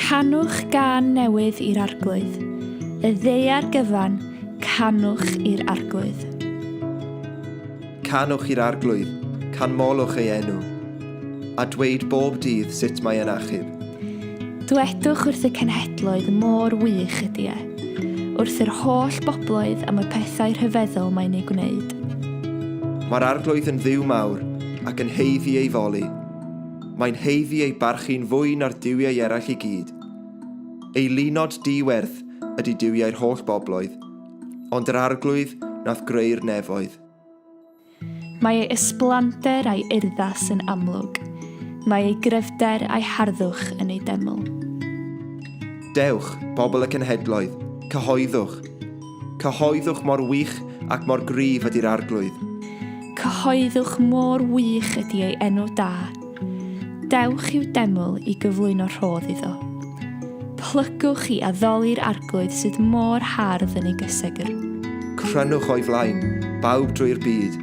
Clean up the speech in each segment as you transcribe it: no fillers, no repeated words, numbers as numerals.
Canwch gân newydd i'r Arglwydd, y ddaear gyfan, canwch i'r Arglwydd. Canwch i'r Arglwydd, canmolwch ei enw, a dweud bob dydd sut mae e'n achub. Dwedwch wrth y cenhedloedd mor wych ydy e, wrth yr holl bobloedd am y pethau rhyfeddol mae'n eu gwneud. Mae'r Arglwydd yn Dduw mawr, ac yn haeddu ei foli. Mae'n haeddu ei barchu'n fwy na'r duwiau eraill i gyd. Ei lunod di-werth ydy duwiau'r holl bobloedd, ond yr Arglwydd nath greu'r nefoedd. Mae ei ysblander a'i urddas yn amlwg. Mae ei gryfder a'i harddwch yn ei deml. Dewch, bobl y cenhedloedd, cyhoeddwch. Cyhoeddwch mor wych ac mor gryf ydy'r Arglwydd. Cyhoeddwch mor wych ydy ei enw da. Dewch i'w deml i gyflwyno rhodd iddo. Plygwch i addoli'r Arglwydd sydd mor hardd yn ei gysegr. Crynwch o'i flaen, bawb drwy'r byd.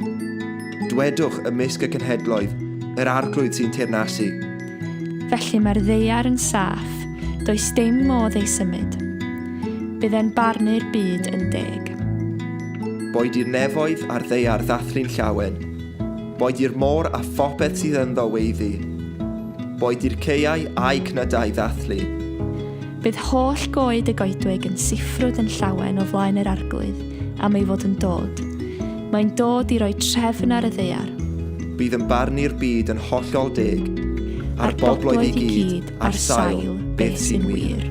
Dwedwch ymysg y cenhedloedd, Yr Arglwydd sy'n teyrnasu. Felly mae'r ddaear yn saff, does dim modd ei symud. Bydd e'n barnu'r byd yn deg. Boed i'r nefoedd a'r ddaear ddathlu'n llawen. Boed i'r môr a phopeth sydd ynddo weiddi. Boed i'r caeau a'u cnydau ddathlu. Bydd holl goed y goedwig yn siffrwd yn llawen o flaen yr Arglwydd am ei fod yn dod. Mae'n dod i roi trefn ar y ddaear. Bydd yn barnu'r byd yn hollol deg, a'r bobloedd i gyd ar sail beth sy'n wir.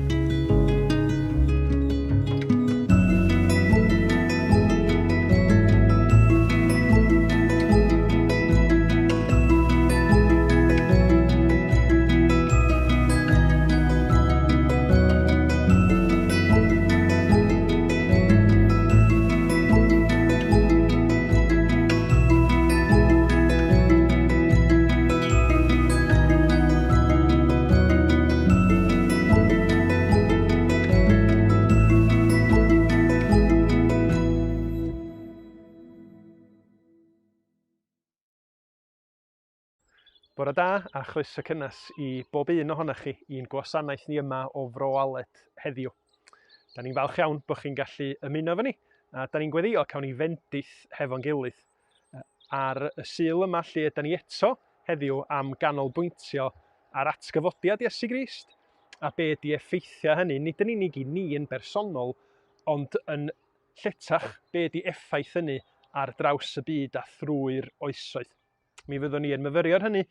Bore da a chroeso cynnes i bob un ohonoch chi i'n gwasanaeth ni yma o Fro Aled heddiw. Da ni'n falch iawn bod chi'n gallu ymuno efo ni a da ni'n gweddio cawn ni fendith hefo'n gilydd ar y Sul yma lle yda ni eto heddiw am ganolbwyntio ar atgyfodiad Iesu Grist a be ydy effeithiau hynny, nid yn unig i ni yn bersonol, ond yn lletach, be ydy effaith hynny ar draws y byd a thrwy'r oesoedd. Mi fyddwn ni yn myfyrio ar hynny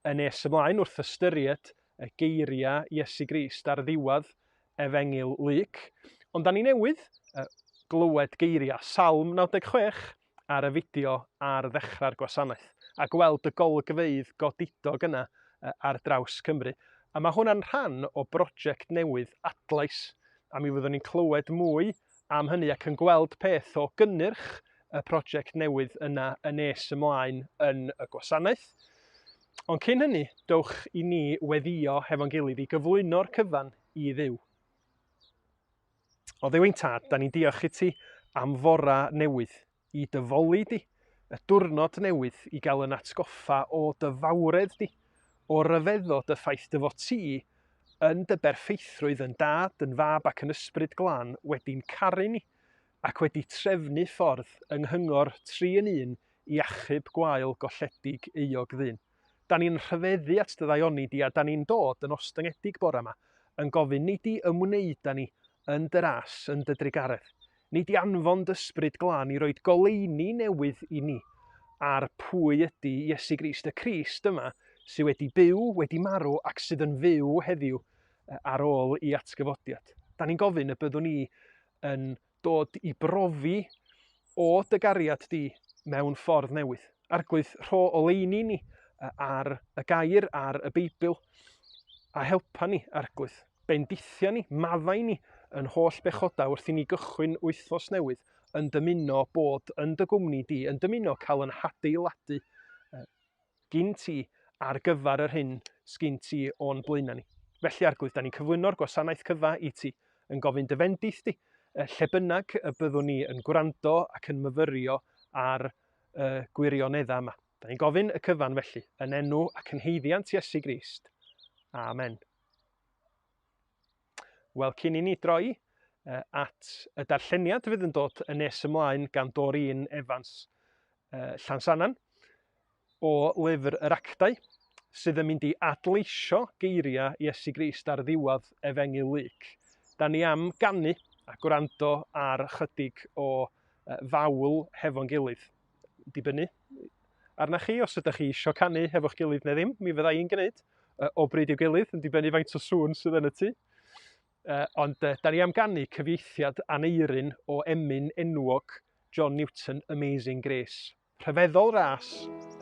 yn nes ymlaen wrth ystyried y geiriau Iesu Grist ar ddiwedd Efengyl Luc. Ond da ni newydd glywed geiriau Salm 96 ar y fideo ar ddechrau'r gwasanaeth, a gweld y golygfeydd godidog yna ar draws Cymru. A mae hwnna'n rhan o broject newydd Adlais, a mi fyddwn ni'n clywed mwy am hynny ac yn gweld peth o gynnyrch y prosiect newydd yna yn nes ymlaen yn y gwasanaeth. Ond cyn hynny, dowch i ni weddïo hefo'n gilydd i gyflwyno'r cyfan i Dduw. O Dduw ein Tad, da ni'n diolch i ti am fora newydd, i dy foli di, y diwrnod newydd i gael yn atgoffa o dy fawredd di, o ryfeddod y ffaith dy fod ti yn dy berffeithrwydd yn Dad, yn Fab ac yn Ysbryd Glân wedi'n caru ni ac wedi trefnu ffordd yng nghyngor tri yn un i achub gwael golledig euog ddyn. Da ni'n rhyfeddu at dy ddaioni di a da ni'n dod yn ostyngedig bore 'ma yn gofyn nei di ymwneud â ni yn dy ras, yn dy drugaredd. Nei di anfon dy Ysbryd Glân i roid goleuni newydd i ni ar pwy ydy Iesu Grist, y Crist yma sy wedi byw, wedi marw ac sydd yn fyw heddiw ar ôl i atgyfodiad. Da ni'n gofyn y byddwn ni yn dod i brofi o dy gariad di mewn ffordd newydd. Arglwydd, rho oleuni ni ar y gair, ar y Beibl, a helpa ni, Arglwydd. Bendithia ni, maddau ni yn holl bechodau wrth i ni gychwyn wythnos newydd yn dymuno bod yn dy gwmni di, yn dymuno cael yn hadeiladu gin ti ar gyfer yr hyn sgin ti o'n blaenau ni. Felly, Arglwydd, da ni'n cyflwyno'r gwasanaeth cyfa i ti, yn gofyn dy fendith di, lle bynnag y byddwn ni yn gwrando ac yn myfyrio ar y gwirioneddau yma. Da ni'n gofyn y cyfan felly, yn enw ac yn haeddiant Iesu Grist. Amen. Wel, cyn i ni droi at y darlleniad fydd yn dod yn nes ymlaen gan Doreen Evans Llansannan o lyfr yr Actau, sydd yn mynd i adleisio geiriau Iesu Grist ar ddiwedd Efengyl Luc. Da ni am ganu a gwrando ar chydig o fawl hefo'n gilydd. Dibynnu arna chi, os ydych chi eisiau canu hefo'ch gilydd neu ddim, mi fydda i'n gwneud o bryd i'w gilydd, yn dibynnu faint o sŵn sydd yn y tŷ. Ond da ni am ganu cyfieithiad Aneurin o emyn enwog John Newton, Amazing Grace. Rhyfeddol ras,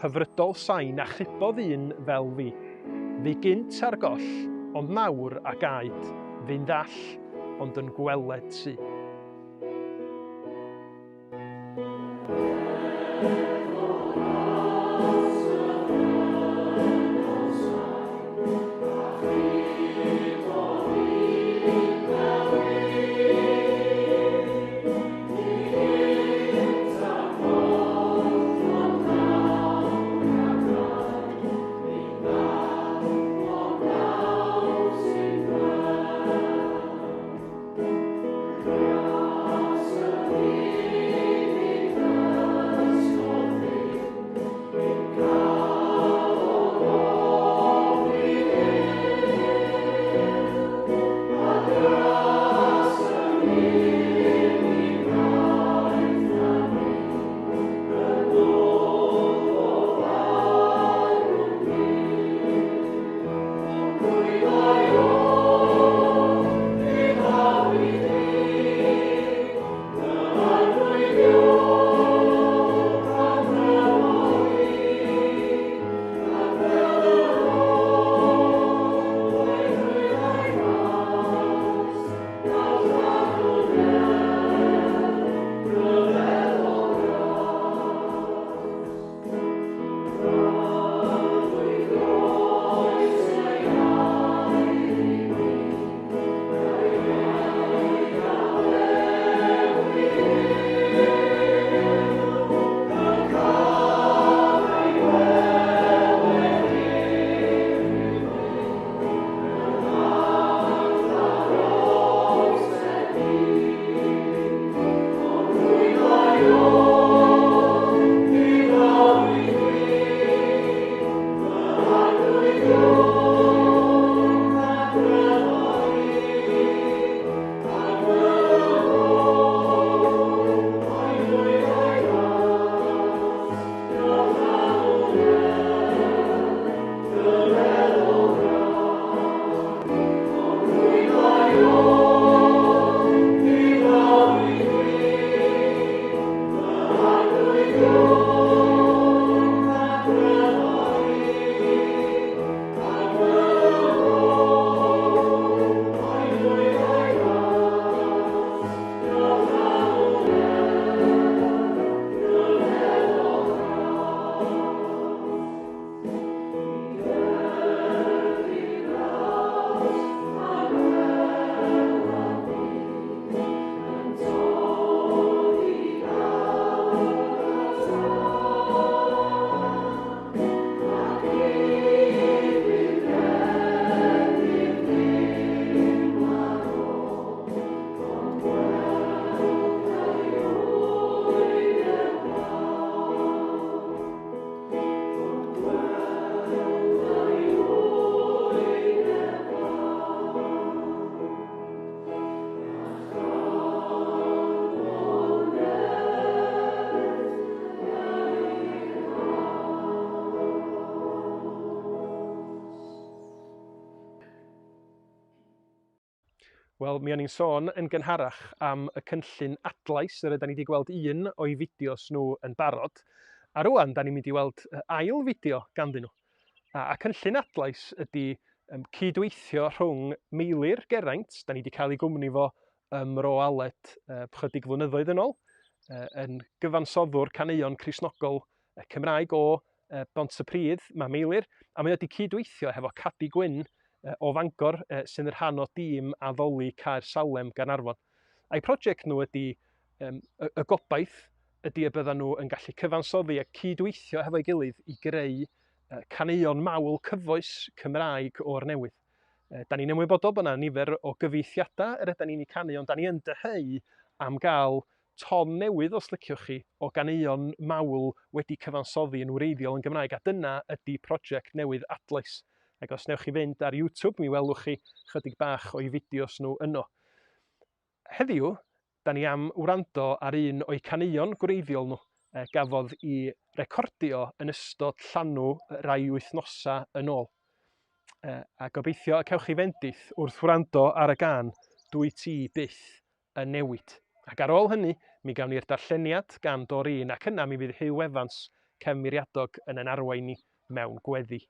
hyfrydol sain achubodd un fel fi. Fu gynt ar goll, ond nawr a gaed, fu'n ddall, ond yn gweled sy. Wel, mi o'n i'n sôn yn gynharach am y cynllun Adlais, yr ydan ni wedi gweld un o'i fideos nhw yn barod, a rwan da ni'n mynd i weld ail fideo ganddyn nhw. A, a cynllun Adlais ydy um, cydweithio rhwng Meilir Geraint, da ni wedi cael ei gwmni fo ym Mro Aled chydig flynyddoedd yn ôl, yn gyfansoddwr caneuon Cristnogol Cymraeg o Bontypridd, mae Meilir, a mae wedi cydweithio hefo Cadi Gwyn o Fangor sy'n rhan o dîm addoli Caer Salem Gaernarfon. A'i prosiect nhw ydy, um, y, y gobaith ydy y byddan nhw yn gallu cyfansoddi a cydweithio hefo'i gilydd i greu caneuon mawl cyfoes Cymraeg o'r newydd. Da ni'n ymwybodol bod yna nifer o gyfieithiadau yr ydan ni'n eu canu, ond da ni yn dyheu am gael ton newydd, os liciwch chi, o ganeuon mawl wedi cyfansoddi yn wreiddiol yn Gymraeg, a dyna ydy prosiect newydd Adlais. Ac os newch chi fynd ar YouTube, mi welwch chi chydig bach o'i fideos nhw yno. Heddiw, da ni am wrando ar un o'u caneuon gwreiddiol nhw, gafodd i recordio yn ystod llanw rai wythnosau yn ôl. A gobeithio y cewch chi fendith wrth wrando ar y gân Dwyt ti byth yn newid. Ac ar ôl hynny, mi gawn ni'r darlleniad gan Doreen ac yna mi fydd Huw Evans, Cefn Muriadog, yn ein arwain ni mewn gweddi.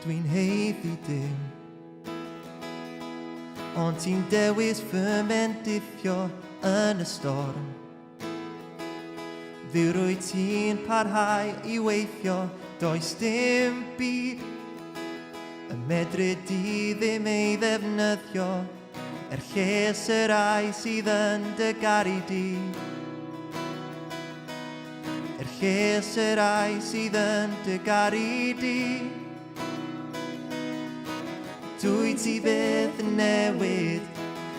Dwi'n heiddi dim Ond ti'n dewis fy mendithio yn y storm Dduw rwyt ti'n parhau i weithio, does dim byd y medru di ddim ei ddefnyddio er lles y rai sydd yn dy garu di. Er lles y rai sydd yn dy garu di. Dwy ti byth yn newid,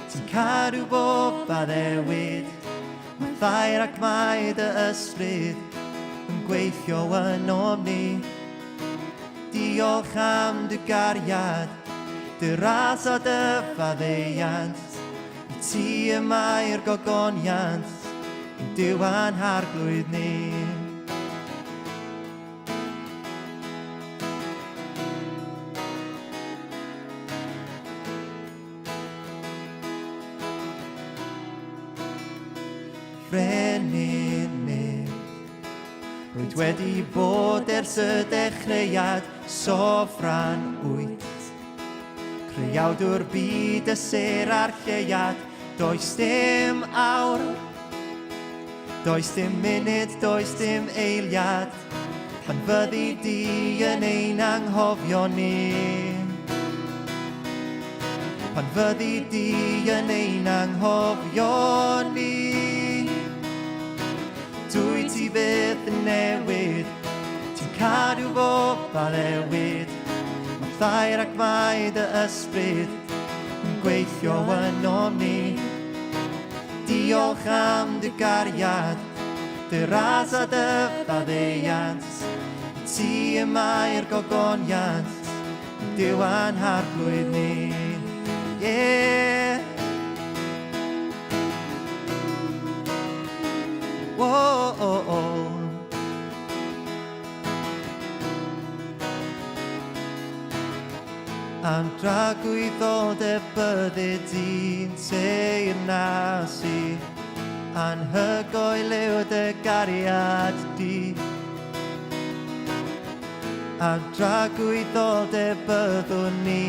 ti'n cadw bob addewid. Mae thair ac mae dy ysbryd yn gweithio ynom ni. Diolch am dy gariad, dy ras a dy faddeuant. I ti y mae'r gogoniant, i'n Duw a'n harglwydd ni. Frenin nef, rwyt wedi bod ers y dechreuad, sofran wyt. Creawdwr byd y sêr a'r lleuad, does dim awr, does dim munud, does dim eiliad, pan fyddi di yn ein anghofio ni. Pan fyddi di yn ein anghofio ni. Dwy ti byth yn newid, ti'n cadw bob addewid. Mae thair ac mae dy ysbryd yn gweithio ynom ni. Diolch am dy gariad, dy ras a dy faddeuant. I ti y mae'r gogoniant, Duw a'n harglwydd ni. Yeah. Whoa, oh, oh. Am dragwyddoldeb byddi di'n teyrnasu, anhygoel yw dy gariad di. Am dragwyddoldeb byddwn ni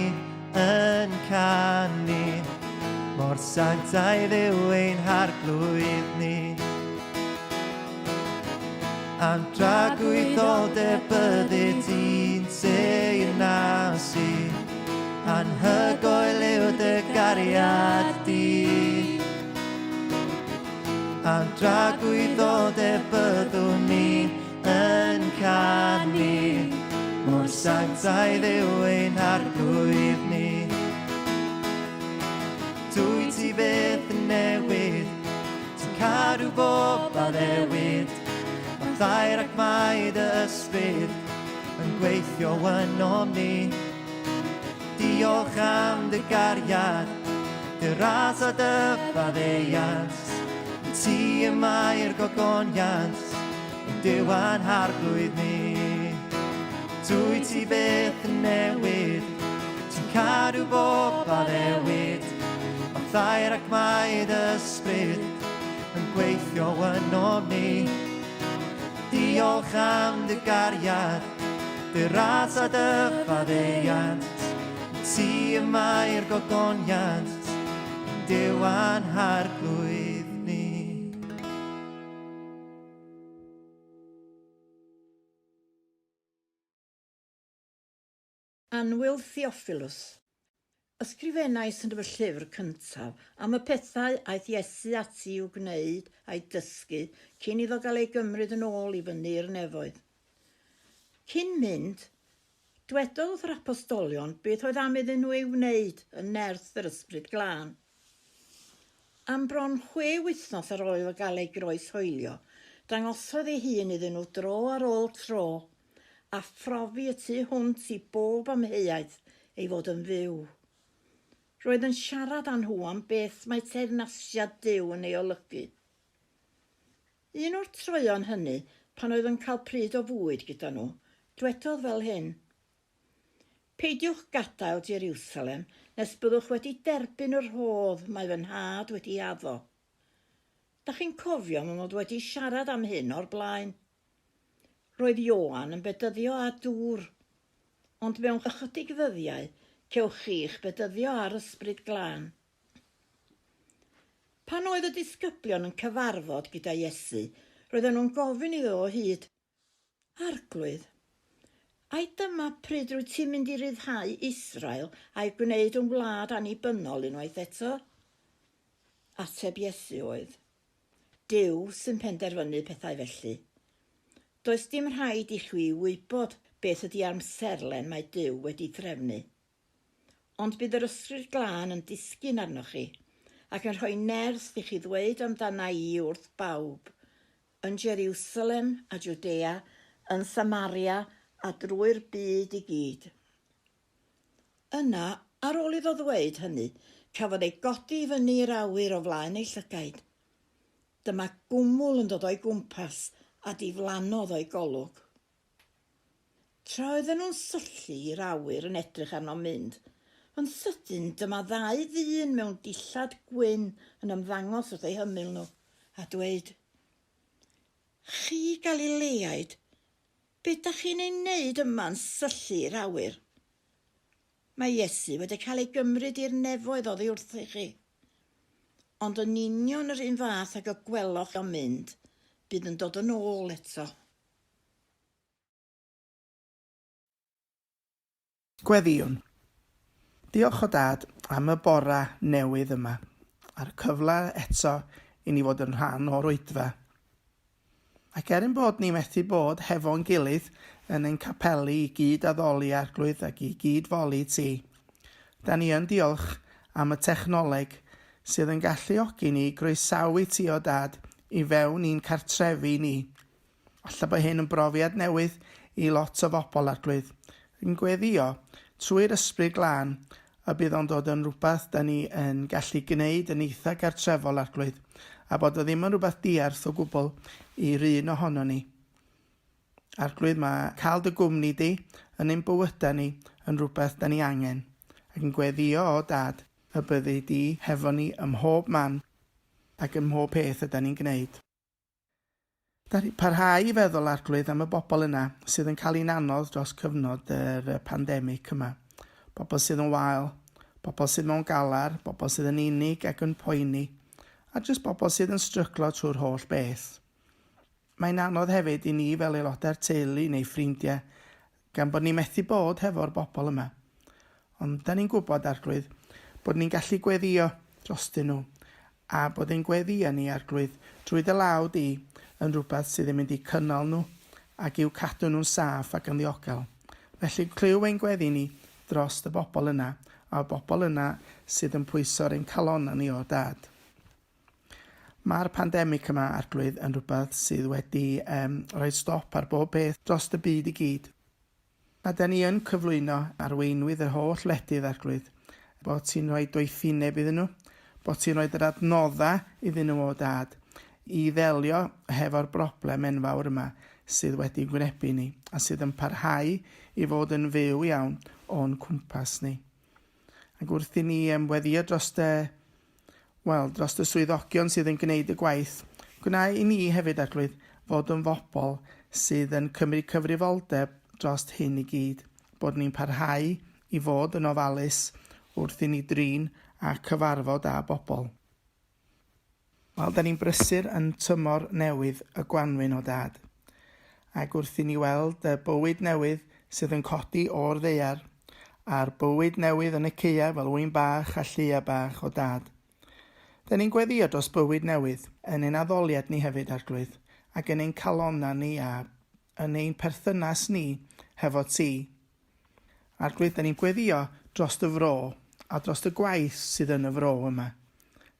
yn canu, mor sanctaidd yw ein harglwydd ni. Am dragwyddoldeb byddi di'n teyrnasu, anhygoel yw dy gariad di. Am dragwyddoldeb byddwn ni yn canu, mor sanctaidd yw ein harglwydd ni. Dwy ti byth yn newid, Ti'n cadw bob addewid, Mae thair ac mae dy ysbryd yn gweithio ynom ni. Diolch am dy gariad, dy ras a dy faddeuant. I ti y mae'r gogoniant, ein Duw a'n harglwydd ni. Dwy ti byth yn newid, ti'n cadw bob addewid. Mae thair ac mae dy ysbryd yn gweithio ynom ni. Diolch am dy gariad, dy ras a dy faddeuant. I ti y mae'r gogoniant, ein Duw a'n harglwydd ni. Annwyl Theophilus, Ysgrifennais yn fy llyfr cyntaf am y pethau aeth Iesu ati i'w gwneud a'i dysgu cyn iddo gael ei gymryd yn ôl i fyny i'r nefoedd. Cyn mynd, dwedodd wrth yr apostolion beth oedd am iddyn nhw ei wneud yn nerth yr Ysbryd Glân. Am bron chwe wythnos ar ôl iddo gael ei groeshoelio, dangosodd ei hun iddyn nhw dro ar ôl tro, a phrofi y tu hwnt i bob amheuaeth ei fod yn fyw. Roedd yn siarad â nhw am beth mae teyrnasiad Duw yn ei olygu. Un o'r troeon hynny, pan oedd yn cael pryd o fwyd gyda nhw, dwedodd fel hyn, Peidiwch gadael Jeriwsalem nes byddwch wedi derbyn y rhodd mae fy nhad wedi addo. Da chi'n cofio fy mod wedi siarad am hyn o'r blaen. Roedd Ioan yn bedyddio â dŵr, ond mewn ychydig ddyddiau cewch chi'ch bedyddio â'r Ysbryd Glân. Pan oedd y disgyblion yn cyfarfod gyda Iesu, roedden nhw'n gofyn iddo o hyd, Arglwydd, ai dyma pryd rwyt ti'n mynd i ryddhau Israel a'i gwneud yn wlad annibynnol unwaith eto? Ateb Iesu oedd, Duw sy'n penderfynu pethau felly. Does dim rhaid i chwi wybod beth ydy amserlen mae Duw wedi threfnu. Ond bydd yr Ysbryd Glân yn disgyn arnoch chi, ac yn rhoi nerth i chi ddweud amdana i wrth bawb, yn Jeriwsalem a Jwdea, yn Samaria a drwy'r byd i gyd. Yna, ar ôl iddo ddweud hynny, cafodd ei godi i fyny i'r awyr o flaen eu llygaid. Dyma gwmwl yn dod o'i gwmpas a diflannodd o'i golwg. Tra oedden nhw'n syllu i'r awyr yn edrych arno'n mynd, yn sydyn dyma ddau ddyn mewn dillad gwyn yn ymddangos wrth eu hymyl nhw, a dweud, Chi Galileaid, Be dach chi'n ei wneud yma'n syllu i'r awyr? Mae Iesu wedi cael ei gymryd i'r nefoedd oddi wrthych chi. Ond yn union yr un fath ag y gweloch o'n mynd, bydd yn dod yn ôl eto. Gweddïwn. Diolch o Dad am y bora newydd yma, a'r cyfle eto i ni fod yn rhan o'r oedfa. Ac er ein bod ni methu bod hefo'n gilydd yn ein capeli i gyd addoli Arglwydd ac i gyd foli ti, da ni yn diolch am y technoleg sydd yn galluogi ni i groesawu ti o Dad i fewn i'n cartrefi ni. Alla bod hyn yn brofiad newydd i lot o fobl, Arglwydd. Yn gweddïo, trwy'r Ysbryd Glân, y bydd o'n dod yn rhywbeth da ni yn gallu gwneud yn eitha gartrefol, Arglwydd, a bod o ddim yn rhywbeth diarth o gwbl i'r un ohono ni. Arglwydd, mae cael dy gwmni di yn ein bywydau ni yn rhywbeth da ni angen, ac yn gweddïo o Dad y byddi di hefo ni ym mhob man ac ym mhob peth yda ni'n gwneud. Parhau i feddwl, Arglwydd, am y bobl yna sydd yn cael hi'n anodd dros cyfnod yr pandemig yma. Bobl sydd yn wael, bobl sydd mewn galar, bobl sydd yn unig ac yn poeni, a jyst bobl sydd yn stryglo trwy'r holl beth. Mae'n anodd hefyd i ni fel aelodau'r teulu neu ffrindiau gan bod ni methu bod hefo'r bobl yma. Ond da ni'n gwybod, Arglwydd, bod ni'n gallu gweddïo drostyn nhw, a bod ein gweddïau ni, Arglwydd, drwy dy law di, yn rhywbeth sydd yn mynd i cynnal nhw ac i'w cadw nhw'n saff ac yn ddiogel. Felly, clyw ein gweddi ni drost y bobl yna, a'r bobl yna sydd yn pwyso ar ein calonnau ni o Dad. Mae'r pandemig yma, Arglwydd, yn rhywbeth sydd wedi um, rhoi stop ar bob peth dros y byd i gyd. A da ni yn cyflwyno arweinwydd yr holl wledydd, Arglwydd, bod ti'n rhoi doethineb iddyn nhw, bod ti'n rhoi yr adnoddau iddyn nhw o Dad, i ddelio hefo'r broblem enfawr yma sydd wedi gwynebu ni a sydd yn parhau i fod yn fyw iawn o'n cwmpas ni. Ac wrth i ni um, weddio dros y, wel, dros y swyddogion sydd yn gwneud y gwaith, gwna i ni hefyd, Arglwydd, fod yn fobl sydd yn cymryd cyfrifoldeb dros hyn i gyd, bod ni'n parhau i fod yn ofalus wrth i ni drin a cyfarfod â bobl. Wel, da ni'n brysur yn tymor newydd y gwanwyn o Dad. Ac wrth i ni weld y bywyd newydd sydd yn codi o'r ddaear, a'r bywyd newydd yn y caeau fel ŵyn bach a lleia bach o dad. Da ni'n gweddio dros bywyd newydd yn ein addoliad ni hefyd, Arglwydd, ac yn ein calonnau ni a yn ein perthynas ni hefo ti. Arglwydd, da ni'n gweddio dros dy fro a dros y gwaith sydd yn y fro yma.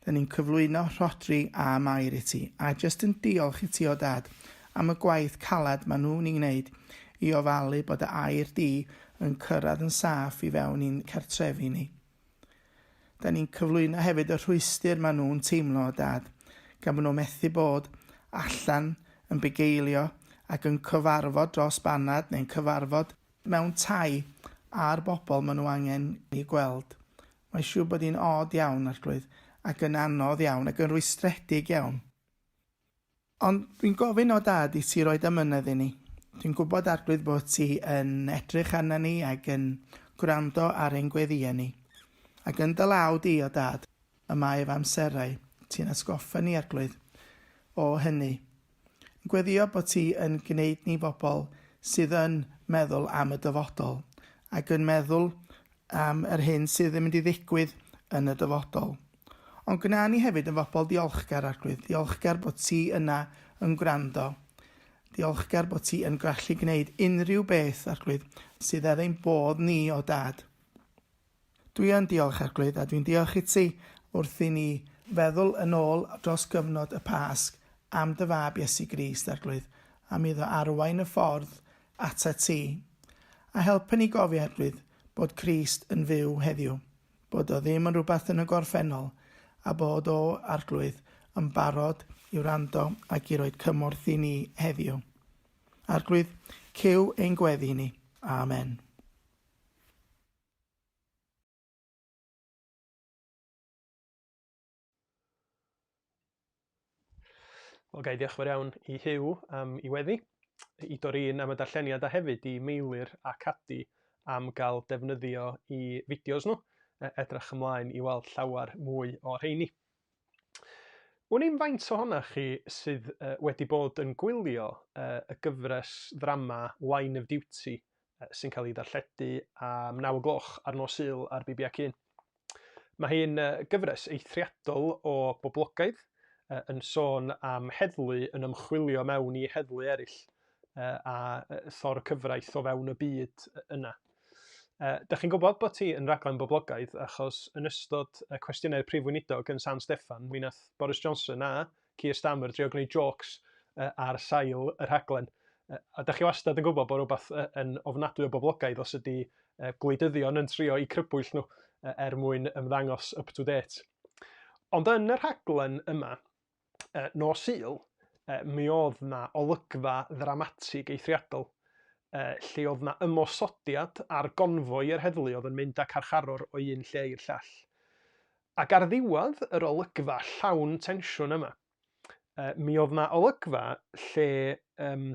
Da ni'n cyflwyno Rhodri a Mair i ti, a jyst yn diolch i ti o dad am y gwaith caled maen nhw'n ei wneud i ofalu bod y air di yn cyrraedd yn saff i fewn i'n cartrefi ni. Da ni'n cyflwyno hefyd y rhwystr maen nhw'n teimlo o dad, gan bod nhw'n methu bod allan yn bugeilio ac yn cyfarfod dros banad neu'n cyfarfod mewn tai a'r bobl maen nhw angen eu gweld. Mae'n siŵr bod hi'n od iawn, Arglwydd, ac yn anodd iawn ac yn rwystredig iawn. Ond dwi'n gofyn o Dad i ti roid amynedd i ni. Dwi'n gwybod, Arglwydd, bod ti yn edrych arna ni ac yn gwrando ar ein gweddïau ni. Ac yn dy law di, o Dad, y mae fy amserau. Ti'n atgoffa ni, Arglwydd, o hynny. Yn gweddïo bod ti yn gwneud ni bobl sydd yn meddwl am y dyfodol ac yn meddwl am yr hyn sydd yn mynd i ddigwydd yn y dyfodol. Ond gwna ni hefyd yn fobl diolchgar, Arglwydd, diolchgar bod ti yna yn gwrando. Diolchgar bod ti yn gallu gwneud unrhyw beth, Arglwydd, sydd er ein bodd ni o Dad. Dwi yn diolch, Arglwydd, a dwi'n diolch i ti wrth i ni feddwl yn ôl dros gyfnod y Pasg am dy fab Iesu Grist, Arglwydd, am iddo arwain y ffordd atat ti. A helpa ni gofio, Arglwydd, bod Crist yn fyw heddiw, bod o ddim yn rhywbeth yn y gorffennol, a bod o, Arglwydd, yn barod i wrando ac i roed cymorth i ni heddiw. Arglwydd, cyw ein gweddi ni. Amen. Wel, ga i ddiolch fawr iawn i Huw am i weddi, i Doreen am y darlleniad a hefyd i Meilir a Cadi am gael defnyddio i fideos nhw. Edrych ymlaen i weld llawer mwy o rheini. Wn i'm faint ohonoch chi sydd wedi bod yn gwylio y gyfres ddrama Line of Duty sy'n cael ei ddarlledu am 9 o gloch ar nos Sul ar BBC 1. Mae hi'n gyfres eithriadol o boblogaidd, yn sôn am heddlu yn ymchwilio mewn i heddlu eraill a thor cyfraith o fewn y byd yna. Dych chi'n gwybod bod hi yn raglen boblogaidd achos yn ystod y cwestiynau'r Prif Weinidog yn San Steffan, mi wnaeth Boris Johnson a Keir Starmer drio gwneud jôcs ar sail y rhaglen. A dych chi wastad yn gwybod bod rhywbeth yn ofnadwy o boblogaidd os ydy gwleidyddion yn trio i crybwyll nhw er mwyn ymddangos up to date. Ond yn y rhaglen yma, nos Sul, mi oedd na olygfa ddramatig eithriadol lle oedd na ymosodiad ar gonfoi yr heddlu oedd yn mynd â carcharor o un lle i'r llall. Ac ar ddiwedd yr olygfa llawn tensiwn yma, mi oedd 'na olygfa lle um,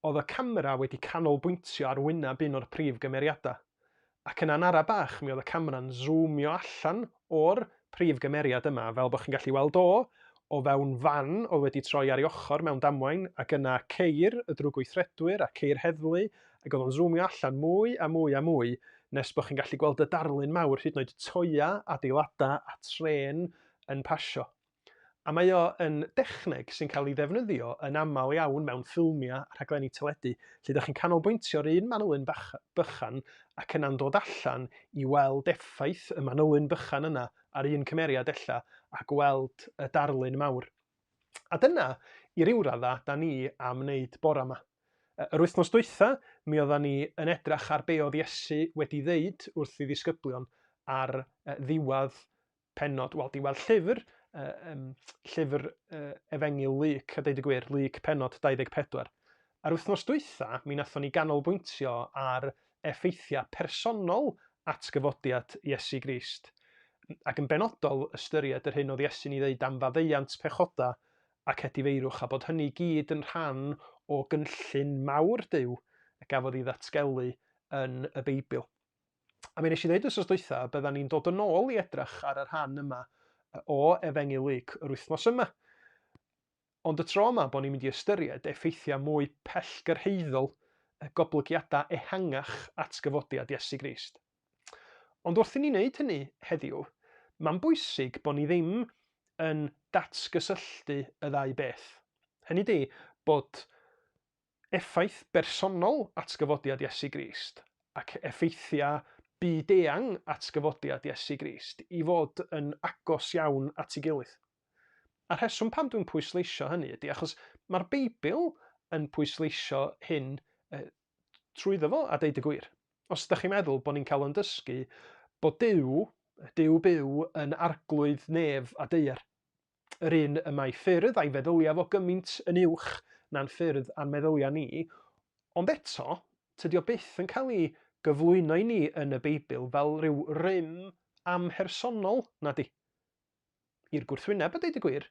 oedd y camera wedi canolbwyntio ar wyneb un o'r prif gymeriadau. Ac yna'n ara bach, mi oedd y camera'n zoomio allan o'r prif gymeriad yma, fel bod chi'n gallu weld o o fewn fan oedd wedi troi ar ei ochr mewn damwain, ac yna ceir y drwgweithredwyr a ceir heddlu, ac oedd o'n zoomio allan mwy a mwy a mwy, nes bod chi'n gallu gweld y darlun mawr, hyd yn oed toia, adeiladau a trên yn pasio. A mae o yn dechneg sy'n cael ei ddefnyddio yn aml iawn mewn ffilmiau a rhaglenni teledu, lle ydych chi'n canolbwyntio ar un manylyn bach, bychan ac yna'n dod allan i weld effaith y manylyn bychan yna ar un cymeriad ella a gweld y darlun mawr. A dyna, i ryw radda, da ni am wneud bora yma. Yr wythnos dwytha, mi oeddan ni yn edrach ar be oedd Iesu wedi ddeud wrth ei ddisgyblion ar ddiwedd pennod, wel, diwedd llyfr, uh, um, llyfr uh, Efengyl Luc, a deud y gwir, Luc pennod 24. Ar wythnos dwytha, mi nathon ni ganolbwyntio ar effeithiau personol atgyfodiad Iesu Grist, ac yn benodol ystyried yr hyn oedd Iesu'n ei ddeud am faddeuant pechoda ac edifeirwch, a bod hynny gyd yn rhan o gynllun mawr Duw y gafodd ei ddatgelu yn y Beibl. A mi nes i ddeud wythnos dwytha y byddan ni'n dod yn ôl i edrych ar y rhan yma o Efengyl Luc yr wythnos yma. Ond y tro yma bod ni'n mynd i ystyried effeithiau mwy pellgyrhaeddol y goblygiadau ehangach atgyfodiad Iesu Grist. Ond wrth i ni wneud hynny heddiw, mae'n bwysig bod ni ddim yn datgysylltu y ddau beth. Hynny di, bod effaith bersonol atgyfodiad Iesu Grist ac effeithiau byd-eang atgyfodiad Iesu Grist i fod yn agos iawn at ei gilydd. A'r rheswm pam dwi'n pwysleisio hynny ydy achos mae'r Beibl yn pwysleisio hyn trwyddo fo, a deud y gwir. Os ydych chi'n meddwl bod ni'n cael yn dysgu bod Duw, Duw byw, yn arglwydd nef a daear, yr un y mae ffyrdd a'i feddyliau fo gymaint yn uwch na'n ffyrdd a'n meddyliau ni, ond eto, tydi o byth yn cael ei gyflwyno i ni yn y Beibl fel rhyw rym amhersonol, na di? I'r gwrthwyneb, a deud y gwir,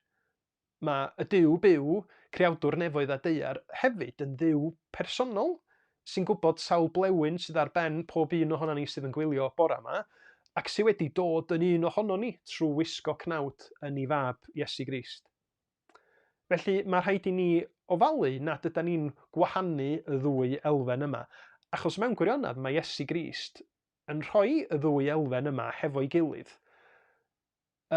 Mae y Duw byw, creawdwr nefoedd a daear, hefyd yn Dduw personol, sy'n gwybod sawl blewyn sydd ar ben pob un ohonon ni sydd yn gwylio bora 'ma, ac sy wedi dod yn un ohonon ni trwy wisgo cnawd yn ei Fab, Iesu Grist. Felly, mae rhaid i ni ofalu nad ydan ni'n gwahanu y ddwy elfen yma, achos mewn gwirionedd mae Iesu Grist yn rhoi y ddwy elfen yma hefo'i gilydd,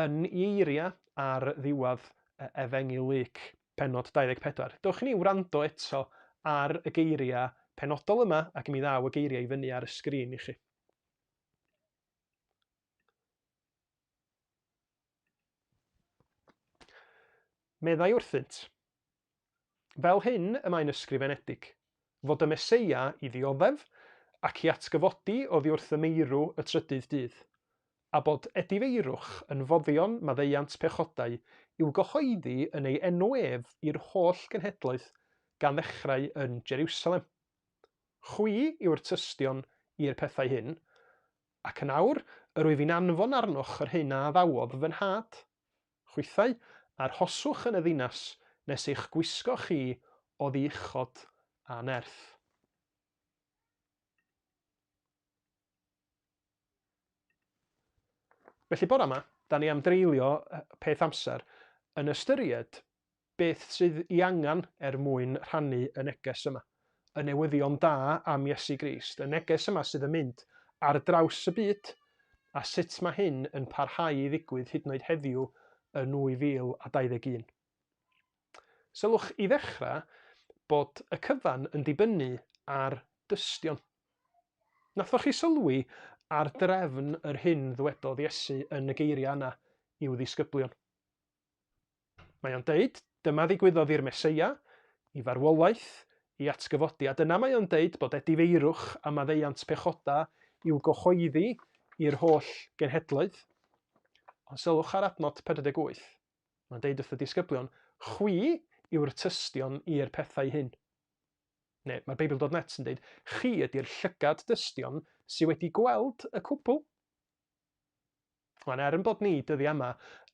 Yn ei eiriau ar ddiwedd Efengyl Luc, pennod 24. Dewch i ni wrando eto ar y geiriau penodol yma ac mi ddaw y geiriau i fyny ar y sgrin i chi. Meddai wrthynt, Fel hyn y mae'n ysgrifenedig, fod y Meseia i ddioddef ac i atgyfodi oddi wrth y meirw y trydydd dydd, a bod edifeirwch yn foddion maddeuant pechodau i'w gyhoeddi yn ei enw ef i'r holl genhedloedd, gan ddechrau yn Jeriwsalem. Chwi yw'r tystion i'r pethau hyn, ac yn awr yr wyf i'n anfon arnoch yr hyn a addawodd fy Nhad. Chwithau, arhoswch yn y ddinas nes eich gwisgo chi oddi uchod a nerth. Felly bore yma, da ni am dreulio peth amser yn ystyried beth sydd i angen er mwyn rhannu y neges yma. Y newyddion da am Iesu Grist, y neges yma sydd yn mynd ar draws y byd, a sut mae hyn yn parhau i ddigwydd hyd yn oed heddiw yn 2021. Sylwch i ddechrau bod y cyfan yn dibynnu ar dystion. Nathoch chi sylwi ar drefn yr hyn ddwedodd Iesu yn y geiriau yna i'w ddisgyblion? Mae o'n deud, dyma ddigwyddodd i'r Meseia, i farwolaeth, i atgyfodiad. Yna mae o'n deud bod edifeirwch a maddeuant pechoda i'w gyhoeddi i'r holl genhedloedd. Ond sylwch ar adnod 48. Mae'n deud wrth y disgyblion, chwi yw'r tystion i'r pethau hyn. Neu mae'r Beibl.net yn deud, chi ydy'r llygad dystion sydd wedi gweld y cwbl. Wan, er yn bod ni dyddiau yma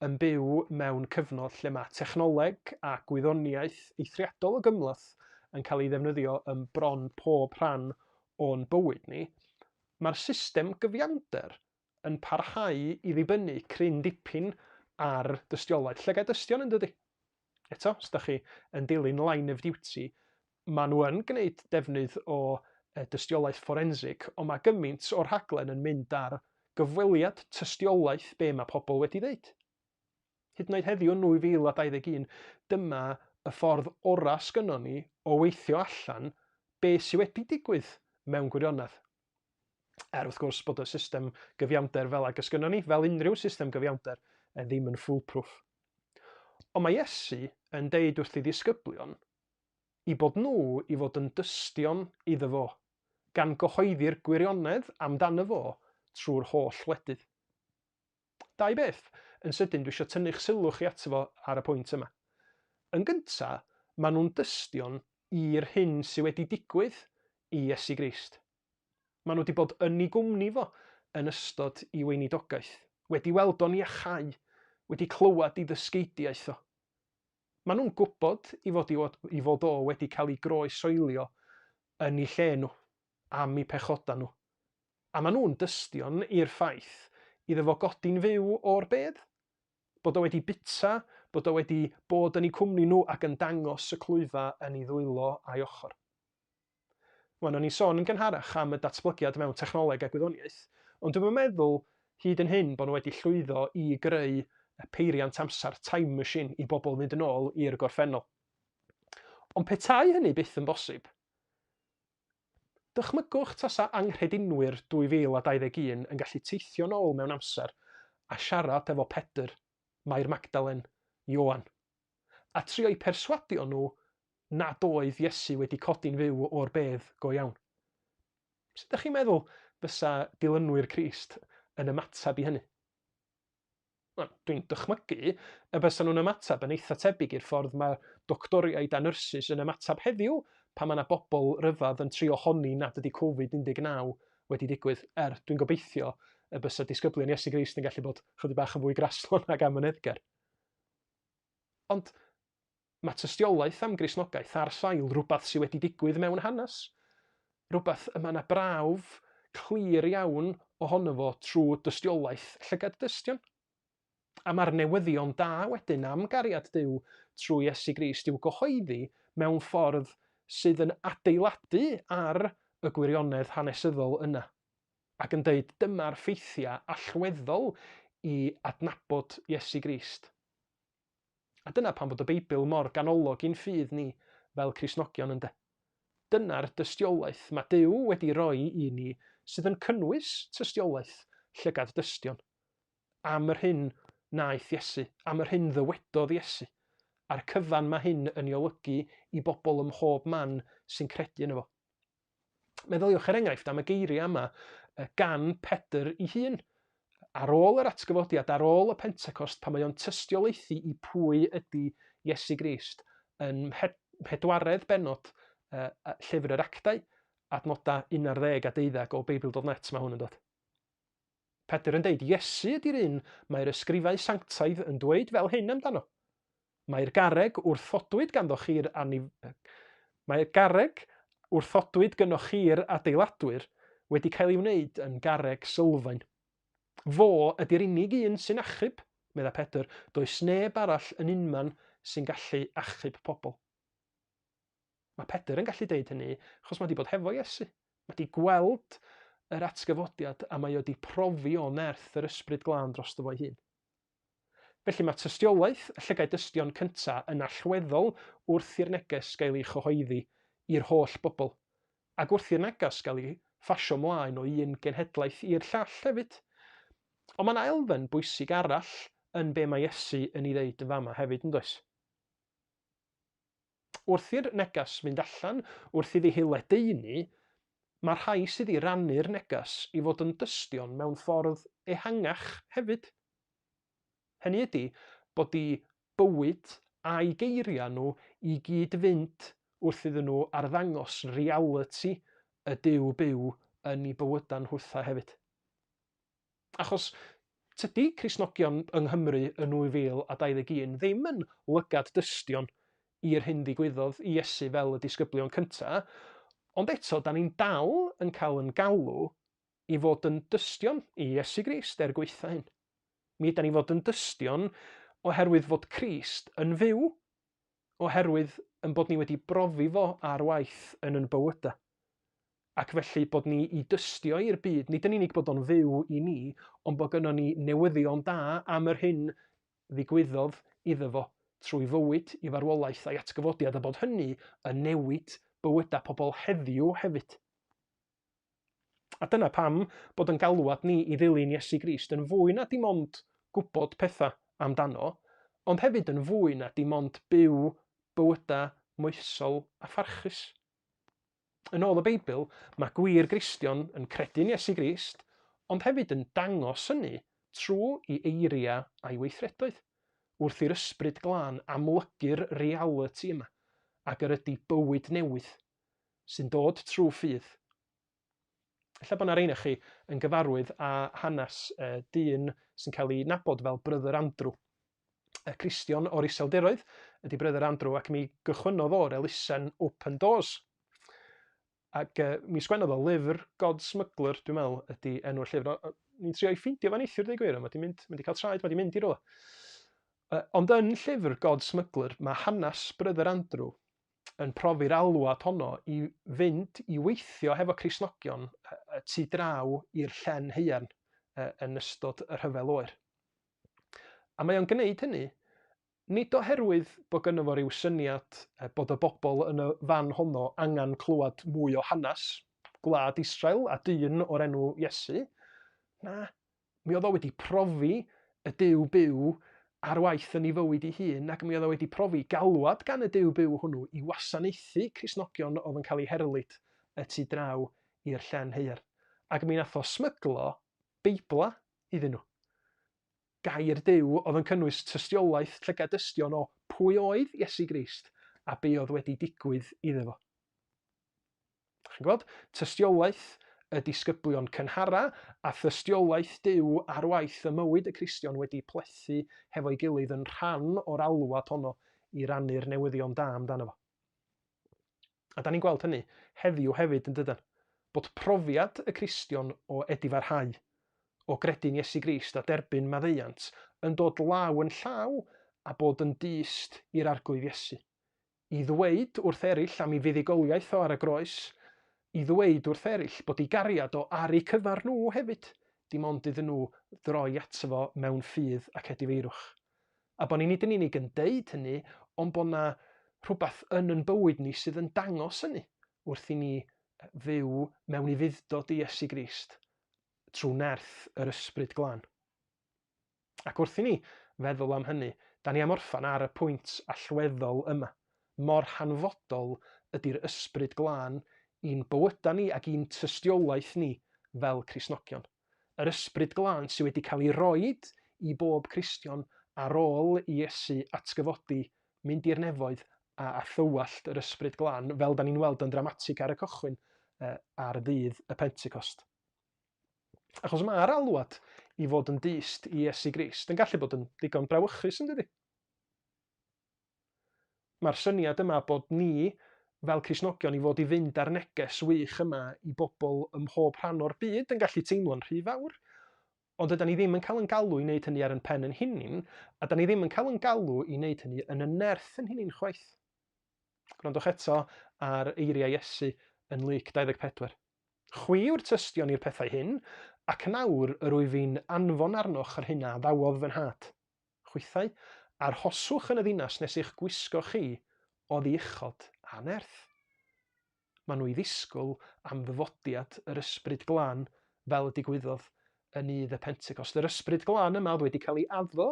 yn byw mewn cyfnod lle mae technoleg a gwyddoniaeth eithriadol o gymhleth yn cael ei ddefnyddio yn bron pob rhan o'n bywyd ni, mae'r system gyfiawnder yn parhau i ddibynnu cryn dipyn ar dystiolaeth. Llygad dystion yn dydi? Eto, os da chi yn dilyn line of duty, maen nhw yn gwneud defnydd o dystiolaeth fforensig, ond mae gymaint o'r rhaglen yn mynd ar gyfweliad tystiolaeth be mae pobl wedi ddeud. Hyd yn oed heddiw yn 2021, dyma y ffordd orau sgynnon ni o weithio allan be sy wedi digwydd mewn gwirionedd. Er wrth gwrs bod y system gyfiawnder fel ag ysgynnon ni, fel unrhyw system gyfiawnder, ddim yn foolproof. Ond mae Iesu yn deud wrth ei ddisgyblion i bod nhw i fod yn dystion iddo fo, gan gyhoeddi'r gwirionedd amdano fo trwy'r holl wledydd. Dau beth yn sydyn dwi eisiau tynnu'ch sylw chi ato fo ar y pwynt yma. Yn gynta, maen nhw'n dystion i'r hyn sydd wedi digwydd i Iesu Grist. Maen nhw wedi bod yn ei gwmni fo yn ystod ei weinidogaeth, wedi weld o'n iachau, wedi clywed ei ddysgeidiaeth o. Maen nhw'n gwybod i fod, i, i fod o wedi cael ei groesoelio yn ei lle nhw, am eu pechodau nhw. A maen nhw'n dystion i'r ffaith iddo fo godi'n fyw o'r bedd, bod o wedi bwyta, bod o wedi bod yn eu cwmni nhw ac yn dangos y clwyfau yn ei ddwylo a'i ochr. Wan, o'n i'n sôn yn gynharach am y datblygiad mewn technoleg a gwyddoniaeth. Ond dwi'm yn meddwl hyd yn hyn bod nhw wedi llwyddo i greu peiriant amser, time machine, i bobl fynd yn ôl i'r gorffennol. Ond petai hynny byth yn bosib, dychmygwch tasa anghredinwyr 2021 yn gallu teithio'n ôl mewn amser a siarad efo Pedr, Mair Magdalen, Ioan, a trio'u perswadio nhw nad oedd Iesu wedi codi'n fyw o'r bedd go iawn. Sut ydych chi'n meddwl fysa dilynwyr Crist yn ymateb i hynny? Wel, dwi'n dychmygu y bysa nhw'n ymateb yn eitha tebyg i'r ffordd mae doctoriaid a nyrsys yn ymateb heddiw pan mae yna bobl ryfedd yn trio honni nad ydy Covid-19 wedi digwydd. Er, dwi'n gobeithio y bysa disgyblion Iesu Grist yn gallu bod chydig bach yn fwy graslon ac amyneddgar. Ond mae tystiolaeth am Gristnogaeth ar sail rhywbeth sydd wedi digwydd mewn hanes. Rhywbeth y mae yna brawf clir iawn ohono fo trwy dystiolaeth llygad dystion. A mae'r newyddion da wedyn am gariad Duw trwy Iesu Grist i'w gyhoeddi mewn ffordd sydd yn adeiladu ar y gwirionedd hanesyddol yna, ac yn deud dyma'r ffeithiau allweddol i adnabod Iesu Grist. A dyna pam bod y Beibl mor ganolog i'n ffydd ni fel Cristnogion ynde? Dyna'r dystiolaeth mae Duw wedi roi i ni sydd yn cynnwys tystiolaeth llygad dystion am yr hyn wnaeth Iesu, am yr hyn ddywedodd Iesu, a'r cyfan mae hyn yn ei olygu i bobl ym mhob man sy'n credu yno fo. Meddyliwch er enghraifft am y geiriau yma gan Pedr ei hun. Ar ôl yr atgyfodiad, ar ôl y Pentecost, pan mae o'n tystiolaethu i pwy ydy Iesu Grist, yn mhedwaredd bennod uh, llyfr yr Actau, adnodau 11 a 12 o Beibl.net mae hwn yn dod. Pedr yn deud, Iesu ydy'r un mae'r ysgrifau sanctaidd yn dweud fel hyn amdano. Mae'r garreg wrthodwyd ganddo chi'r anif... Mae'r garreg wrthodwyd gynnoch chi'r adeiladwyr wedi cael ei wneud yn garreg sylfaen. Fo ydy'r unig un sy'n achub, medda Pedr, does neb arall yn unman sy'n gallu achub pobl. Mae Pedr yn gallu deud hynny achos mae wedi bod hefo Iesu. Mae wedi gweld yr atgyfodiad a mae wedi profi o nerth yr Ysbryd Glân drosto fo'i hun. Felly mae tystiolaeth y llygaid dystion cyntaf yn allweddol wrth i'r neges gael ei chyhoeddi i'r holl bobl, ac wrth i'r neges gael ei phasio mlaen o un genhedlaeth i'r llall hefyd. Ond mae yna elfen bwysig arall yn be mae Iesu yn ei ddeud yn fama hefyd, yn does? Wrth i'r neges fynd allan, wrth iddi hi ledaenu, mae rhai sydd i rannu'r neges i fod yn dystion mewn ffordd ehangach hefyd. Hynny ydy, bod eu bywyd a'u geiriau nhw i gyd fynd wrth iddyn nhw arddangos realiti y Duw byw yn eu bywydau nhwthau hefyd. Achos tydi Cristnogion yng Nghymru yn 2021 ddim yn lygad dystion i'r hyn ddigwyddodd i Iesu fel y disgyblion cynta, ond eto da ni'n dal yn cael yn galw i fod yn dystion i Iesu Grist er gwaetha hyn. Mi ydan ni fod yn dystion oherwydd fod Crist yn fyw, oherwydd yn bod ni wedi brofi fo ar waith yn yn bywydau. Ac felly bod ni i dystio i'r byd, nid yn unig bod o'n fyw i ni, ond bod gynnon ni newyddion da am yr hyn ddigwyddodd iddo fo trwy fywyd i farwolaeth a'i atgyfodiad, a bod hynny yn newid bywydau pobl heddiw hefyd. A dyna pam bod yn galwad ni i ddilyn Iesu Grist yn fwy na dim ond gwybod pethau amdano, ond hefyd yn fwy na dim ond byw bywydau moesol a pharchus. Yn ôl y Beibl, mae gwir Gristion yn credu'n Iesu Grist, ond hefyd yn dangos hynny trwy i eiriau a'i weithredoedd, wrth i'r Ysbryd Glân amlygu'r realiti yma, ac yr ydy bywyd newydd, sy'n dod trwy ffydd. Ella bod yna rheina chi yn gyfarwydd â hanes dyn sy'n cael ei nabod fel Brother Andrew. Y Cristion o'r Iseldiroedd ydy Brother Andrew ac mi gychwynnodd o'r elusen Open Doors. Ac mi sgwennodd o lyfr God Smuggler, dwi'n meddwl, ydy enw'r llyfr. Ni'n trio i ffeindio fan neithiwr, dweud gwir, mae wedi mynd, mae wedi cael traed, mae wedi mynd i rywle. Ond yn llyfr God Smuggler, mae hanes Brother Andrew yn profi'r alwad honno i fynd i weithio hefo Cristnogion tu draw i'r llen haearn yn ystod y Rhyfel Oer. A mae o'n gwneud hynny nid oherwydd bod gynno fo ryw syniad bod y bobl yn y fan honno angen clywed mwy o hanes gwlad Israel a dyn o'r enw Iesu. Na, Mi oedd o wedi profi y Duw byw ar waith yn ei fywyd ei hun, ac mi oedd o wedi profi galwad gan y Duw byw hwnnw i wasanaethu Cristnogion oedd yn cael eu herlid y tu draw i'r llen haearn. Ac mi nath o smyglo Beibla iddyn nhw. Gair Duw oedd yn cynnwys tystiolaeth llygad dystion o pwy oedd Iesu Grist a be oedd wedi digwydd iddo fo. Chi'n gweld? Tystiolaeth y disgyblion cynhara a thystiolaeth Duw ar waith ym mywyd y Cristion wedi plethu hefo'i gilydd yn rhan o'r alwad honno i rannu'r newyddion da amdano fo. A da ni'n gweld hynny heddiw hefyd yn dydan? Bod profiad y Cristion o edifarhau, o gredu'n Iesu Grist a derbyn maddeuant yn dod law yn llaw a bod yn dyst i'r Arglwydd Iesu. i ddweud wrth eraill am ei fuddugoliaeth o ar y groes, i ddweud wrth eraill bod ei gariad o ar eu cyfer nhw hefyd, dim ond iddyn nhw droi ato fo mewn ffydd ac edifeirwch. A bod ni nid yn unig yn deud hynny, ond bod 'na rhywbeth yn yn bywyd ni sydd yn dangos hynny wrth i ni fyw mewn ufudd-dod i Iesu Grist trwy nerth yr Ysbryd Glân. Ac wrth i ni feddwl am hynny, da ni am orffen ar y pwynt allweddol yma. Mor hanfodol ydy'r Ysbryd Glân i'n bywydau ni ac i'n tystiolaeth ni fel Cristnogion. Yr Ysbryd Glân sydd wedi cael ei roid i bob Cristion ar ôl i Iesu atgyfodi, mynd i'r nefoedd a, a thywallt yr Ysbryd Glân, fel da ni'n weld yn ddramatig ar y cychwyn ar ddydd y Pentecost. Achos mae'r alwad i fod yn dyst i Iesu Grist yn gallu bod yn ddigon brawychus, yn dydi? Mae'r syniad yma bod ni fel Cristnogion i fod i fynd â'r neges wych yma i bobl ym mhob rhan o'r byd yn gallu teimlo'n rhy fawr. Ond dydan ni ddim yn cael yn galw i wneud hynny ar yn pen yn hunin, a da ni ddim yn cael yn galw i wneud hynny yn y nerth yn hunin chwaith. Gwrandwch eto ar eiriau Iesu yn Luc 24. Chwi yw'r tystion i'r pethau hyn, ac yn awr yr wyf fi'n anfon arnoch yr hyn a addawodd fy nhad. Chwithau, arhoswch yn y ddinas nes eich gwisgo chi oddi uchod a nerth. Maen nhw i ddisgwyl am ddyfodiad yr Ysbryd Glân fel y digwyddodd yn nydd y Pentecost. Yr Ysbryd Glân yma oedd wedi cael ei addo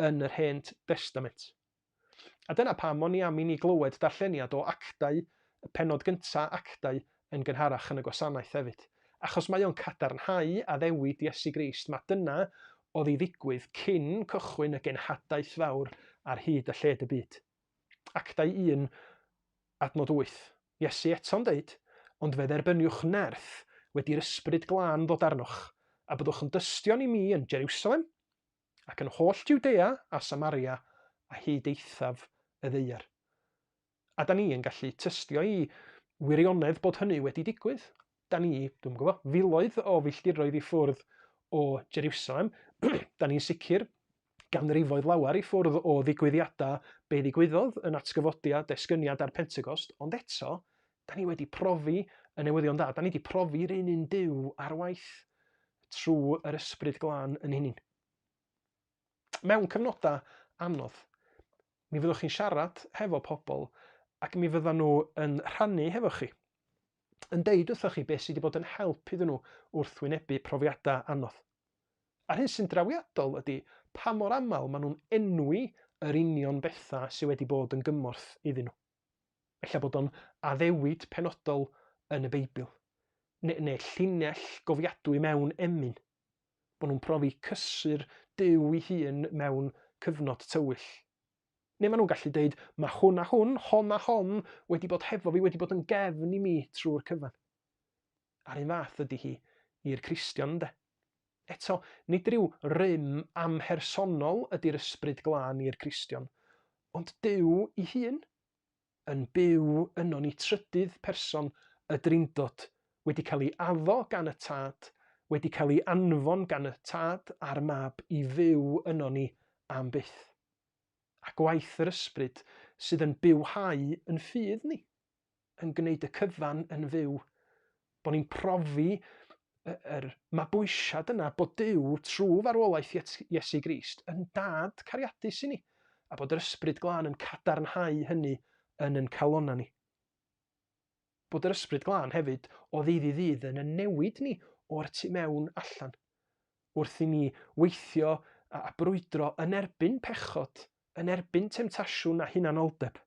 yn yr Hen Destament. A dyna pam o'n i am i ni glywed darlleniad o Actau, y pennod gynta Actau, yn gynharach yn y gwasanaeth hefyd. Achos mae o'n cadarnhau addewid Iesu Grist, ma dyna oedd i ddigwydd cyn cychwyn y genhadaeth fawr ar hyd a lled y byd. Actau 1, adnod 8. Iesu eto'n deud, Ond fe dderbyniwch nerth wedi'r Ysbryd Glân ddod arnoch, a byddwch yn dystion i mi yn Jeriwsalem, ac yn holl Jwdea a Samaria a hyd eithaf y ddaear. A da ni yn gallu tystio i wirionedd bod hynny wedi digwydd. Da ni, dwi'm yn gwybod, filoedd o filltiroedd i ffwrdd o Jeriwsalem. da ni'n sicr ganrifoedd lawer i ffwrdd o ddigwyddiadau be ddigwyddodd yn atgyfodiad, esgyniad a'r Pentecost, ond eto, da ni wedi profi y newyddion da. Da ni wedi profi'r un un Duw ar waith trwy yr Ysbryd Glân yn hunin. Mewn cyfnodau anodd, mi fyddwch chi'n siarad hefo pobl ac mi fyddan nhw yn rhannu hefo chi, yn deud wrthoch chi beth sydd wedi bod yn help iddyn nhw wrth wynebu profiadau anodd. A'r hyn sy'n drawiadol ydy pa mor aml maen nhw'n enwi yr union bethau sydd wedi bod yn gymorth iddyn nhw. Ella bod o'n addewid penodol yn y Beibl, neu, neu llinell gofiadwy mewn emyn. Bod nhw'n profi cysur Duw ei hun mewn cyfnod tywyll. Neu maen nhw'n gallu deud, mae hwn a hwn, hon a hon wedi bod hefo fi, wedi bod yn gefn i mi trwy'r cyfan. A'r un fath ydy hi i'r Cristion, ynde? Eto, nid rhyw rym amhersonol ydy'r Ysbryd Glân i'r Cristion, ond Duw ei hun, yn byw ynon ni, trydydd person y Drindod, wedi cael ei addo gan y Tad, wedi cael ei anfon gan y Tad a'r Mab i fyw ynon ni am byth. A gwaith yr Ysbryd sydd yn bywhau yn ffydd ni. yn gwneud y cyfan yn fyw, bod ni'n profi Yr mabwysiad yna bod Duw trwy farwolaeth Iesu Grist yn dad cariadus i ni, a bod yr Ysbryd Glân yn cadarnhau hynny yn yn calonnau ni. Bod yr Ysbryd Glân hefyd o ddydd i ddydd yn yn newid ni o'r tu mewn allan, wrth i ni weithio a brwydro yn erbyn pechod, yn erbyn temtasiwn a hunanoldeb.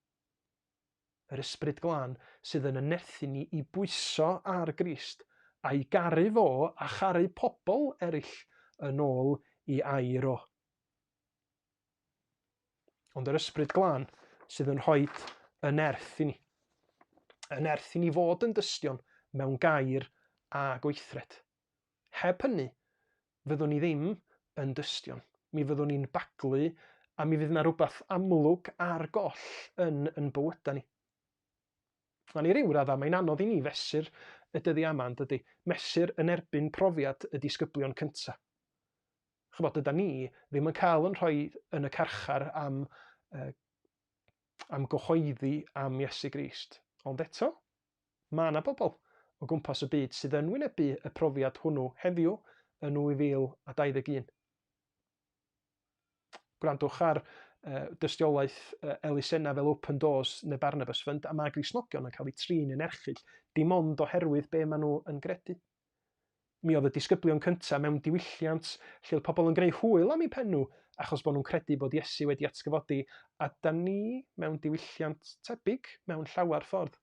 Yr Ysbryd Glân sydd yn yn nerthu ni i bwyso ar Grist, a'i garu fo a charu pobl eraill yn ôl i air o. Ond yr Ysbryd Glân sydd yn rhoi y nerth i ni. Y nerth i ni fod yn dystion mewn gair a gweithred. Heb hynny, fyddwn ni ddim yn dystion. Mi fyddwn ni'n baglu a mi fydd yna rhywbeth amlwg ar goll yn yn bywydau ni. Ond i ryw raddau, mae'n anodd i ni fesur y dyddiau yma, yn dydy? Mesur yn erbyn profiad y disgyblion cyntaf. Chybod, dyda ni ddim yn cael yn rhoi yn y carchar am, uh, am gyhoeddi am Iesu Grist. Ond eto, Mae yna bobl o gwmpas y byd sydd yn wynebu y profiad hwnnw heddiw yn 2021. Gwrandwch ar uh, dystiolaeth uh, elusennau fel Open Doors neu Barnabas Fund, a mae Gristnogion yn cael eu trin yn erchyll, dim ond oherwydd be maen nhw yn gredu. Mi oedd y disgyblion cyntaf mewn diwylliant lle oedd pobl yn gwneud hwyl am eu pen nhw achos bod nhw'n credu bod Iesu wedi atgyfodi, a da ni mewn diwylliant tebyg mewn llawer ffordd.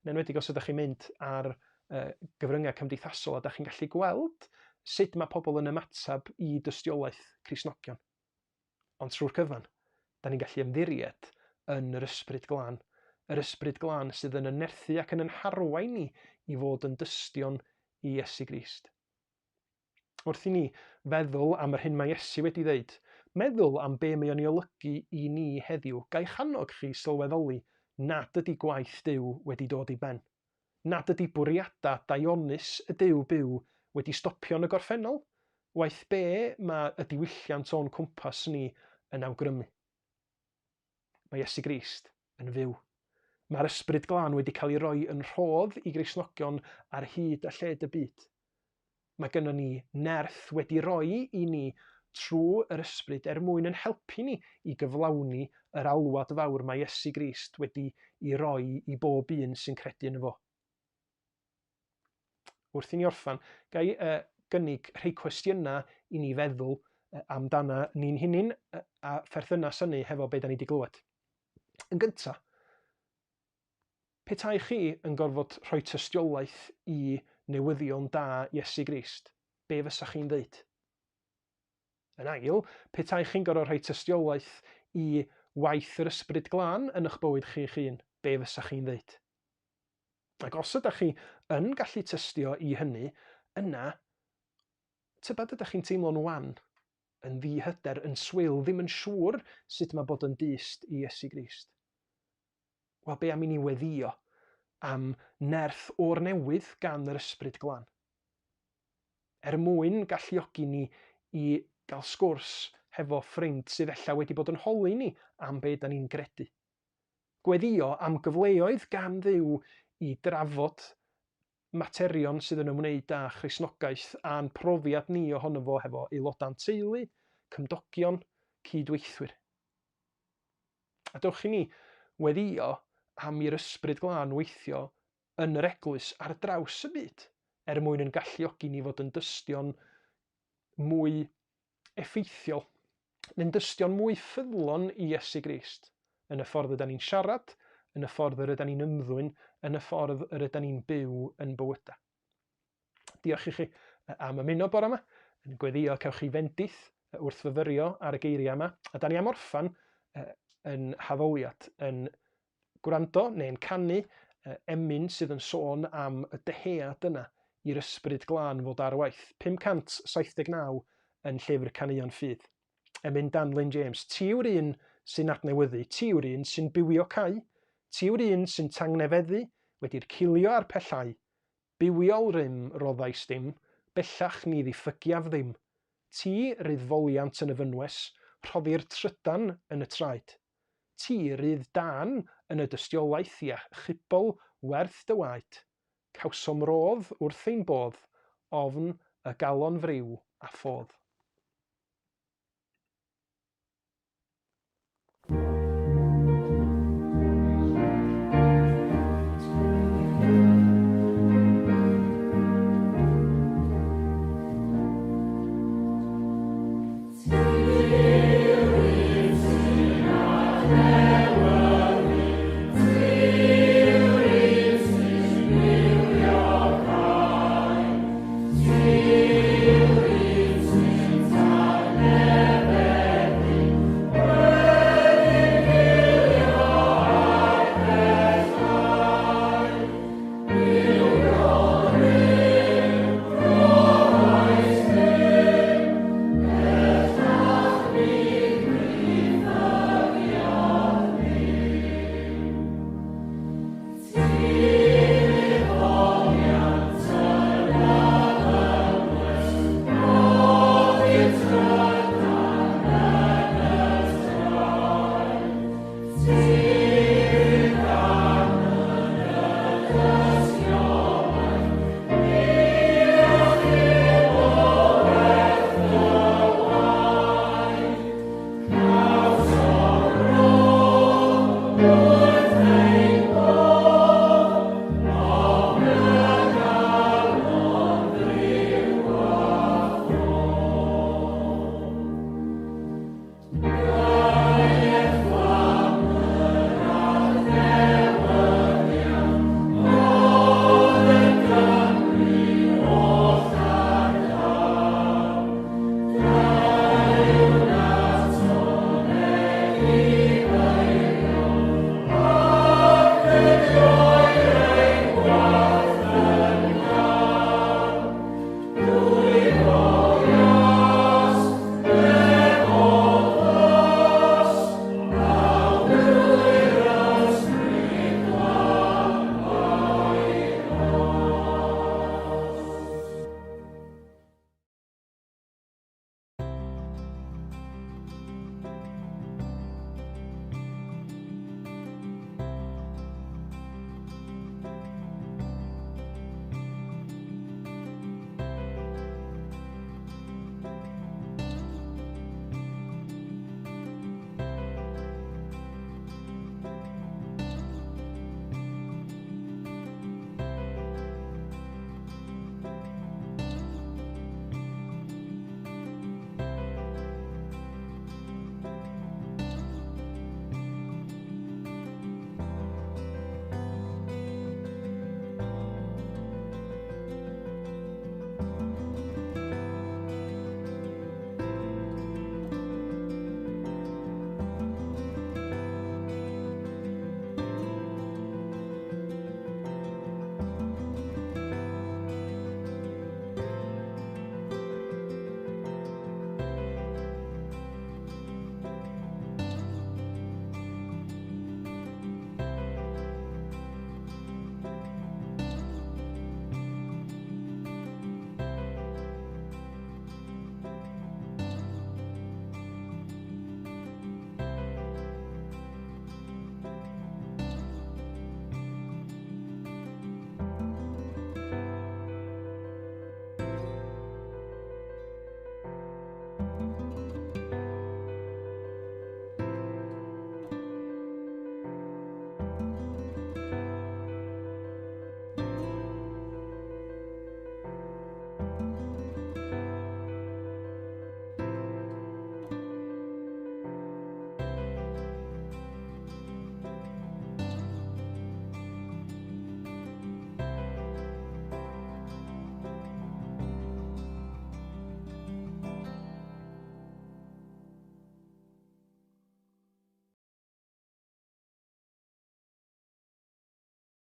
Yn enwedig os ydych chi'n mynd ar uh, gyfryngau cymdeithasol a da chi'n gallu gweld sut mae pobl yn ymateb i dystiolaeth Cristnogion. Ond trwy'r cyfan, da ni'n gallu ymddiried yn yr Ysbryd Glân. Yr Ysbryd Glân sydd yn yn nerthu ac yn yn harwain ni i fod yn dystion i Iesu Grist. Wrth i ni feddwl am yr hyn mae Iesu wedi ddeud, meddwl am be mae o'n ei olygu i ni heddiw, gai'ch annog chi sylweddoli nad ydy gwaith Duw wedi dod i ben. Nad ydy bwriadau daionus y Duw byw wedi stopio yn y gorffennol, waeth be mae y diwylliant o'n cwmpas ni yn awgrymu. Mae Iesu Grist yn fyw. Mae'r Ysbryd Glân wedi cael ei roi yn rhodd i Gristnogion ar hyd a lled y byd. Mae gynnon ni nerth wedi roi i ni trwy yr Ysbryd er mwyn yn helpu ni i gyflawni yr alwad fawr mae Iesu Grist wedi i roi i bob un sy'n credu yno fo. Wrth i ni orffan, ga i uh, gynnig rhai cwestiynau i ni feddwl uh, amdana ni'n hunin uh, a pherthynas hynny hefo be da ni wedi glywed. Yn gyntaf, Petai chi yn gorfod rhoi tystiolaeth i newyddion da Iesu Grist, be fysa chi'n ddeud? Yn ail, petai chi'n gorfod rhoi tystiolaeth i waith yr Ysbryd Glân yn eich bywyd chi'ch hun, be fysa chi'n ddeud? Ac os ydych chi yn gallu tystio i hynny, yna, tybed ydych chi'n teimlo'n wan, yn ddi-hyder, yn swil, ddim yn siŵr sut mae bod yn dyst i Iesu Grist? Wel, be am i ni weddïo am nerth o'r newydd gan yr Ysbryd Glân? Er mwyn galluogi ni i gael sgwrs hefo ffrind sydd ella wedi bod yn holi ni am be da ni'n gredu. Gweddïo am gyfleoedd gan Dduw i drafod materion sydd yn ymwneud â Christnogaeth a'n profiad ni ohono fo hefo aelodau'n teulu, cymdogion, cydweithwyr. A dewch i ni weddïo am i'r Ysbryd Glân weithio yn yr eglwys ar draws y byd, er mwyn yn galluogi ni fod yn dystion mwy effeithiol, neu'n dystion mwy ffyddlon i Iesu Grist, yn y ffordd yda ni'n siarad, yn y ffordd yr yda ni'n ymddwyn, yn y ffordd yr yda ni'n byw yn bywydau. Diolch i chi am ymuno bore yma. Yn gweddio cewch chi fendith wrth fyfyrio ar y geiriau yma. A da ni am orffan yn haddoliad yn gwrando neu'n canu emyn sydd yn sôn am y dyhead yna i'r ysbryd glân fod ar waith. 579 yn llyfr Caneuon Ffydd. Emyn Dan Lyn James. Ti yw'r un sy'n adnewyddu, ti yw'r un sy'n bywio cau, ti yw'r un sy'n tangnefeddu, wedi'r cilio a'r pellhau, Bywiol rym roddais dim, bellach ni ddiffygiaf ddim. Ti rydd foliant yn y fynwes, rhoddir trydan yn y traed. Ti rydd dân yn y dystiolaeth i achubol werth dy waed. Cawsom rodd wrth ein bodd, Ofn y galon friw a ffodd.